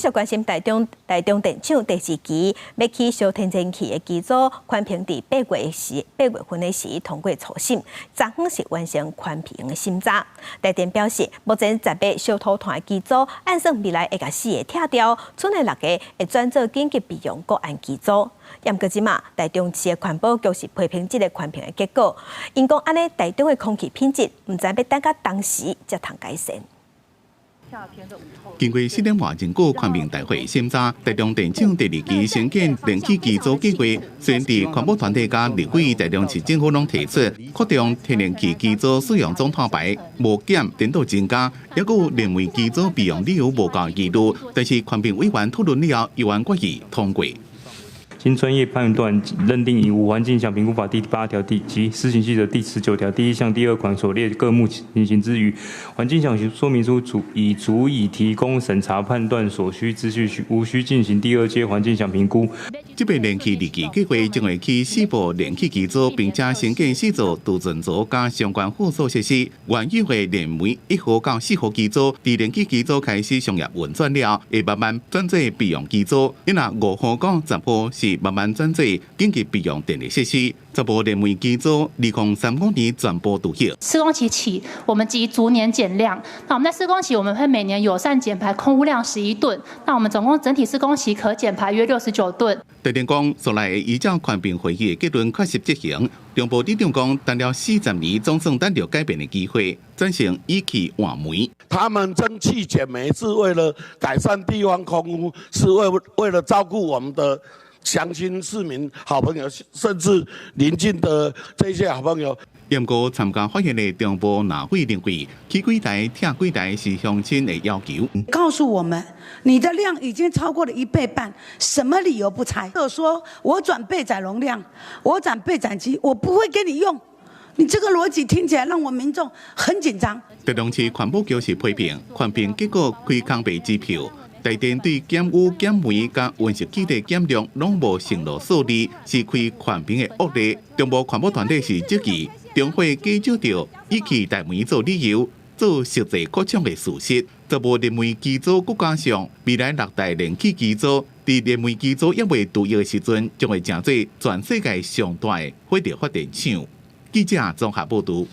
續關心台中台中電廠第二期欲起燒天然氣的機組，環評佇八月時八月份的時通過初審，昨昏是完成環評的審查。台電表示，目前10個燒塗炭的機組，按算未來會共四個拆掉，賰的六個會轉做緊急備用國案機組。毋過這馬台中市的環保局是批評這个環評的結果，𪜶講按呢台中的空氣品質，毋知欲等到當時才通改善。經過四點外鐘過環評大會審查，台中電廠第二期興建燃氣機組計劃，雖然佇環保團體佮立委台中市政府攏提出擴張天然氣機組使用總碳排無減顛倒增加，抑閣有燃煤機組備用理由無夠疑慮，但是環評委員討論了後，依然決議通過。經專業判斷認定，以無環境影響評估法第八條第及施行細則第19條第一項第二款所列各項情形之餘，環境影響說明書足已足以提供審查判斷所需資訊，無需進行第二階環境影響評估。這擺燃氣二期計劃將會起四部燃氣機組，並且興建四座儲存槽佮相關附屬設施。原有的燃煤一號到四號機組，佇燃氣機組開始商業運轉了，會慢慢轉做備用機組。若五號到10號是慢慢轉做緊急備用電力設施。十部燃煤機組，2035年全部除役。施工期起，我們即逐年減量。那我們在施工期，我們會每年友善減排空污量11噸。那我們總共整體施工期可減排約69噸。台電講，煞來會依照環評會議的結論確實執行。中部里長講，等了40年，總算等著改變的機會，轉成以氣換煤。他們增氣減煤是為了改善地方空污，是為了照顧我們的鄉親市民、好朋友，甚至鄰近的這些好朋友。毋過參加發言的中部藍委認為，起幾台拆幾台是鄉親的要求。告訴我們，你的量已經超過了一倍半，什麼理由不拆？如果說我轉備載容量，我轉備載機，我不會給你用。你這個邏輯聽起來讓我民眾很緊張。台中市環保局是批評，環評結果開空白支票。台電對減污減煤佮溫室氣體減量攏無承諾數字，是開環評的惡例。中部環保團體是質疑，中火假借著以氣代煤做理由，做實際擴張的事實。十部燃煤機組，閣加上未來六台燃氣機組，佇燃煤機組猶未除役的時陣，將會成做全世界上大的火力發電廠。記者綜合報導。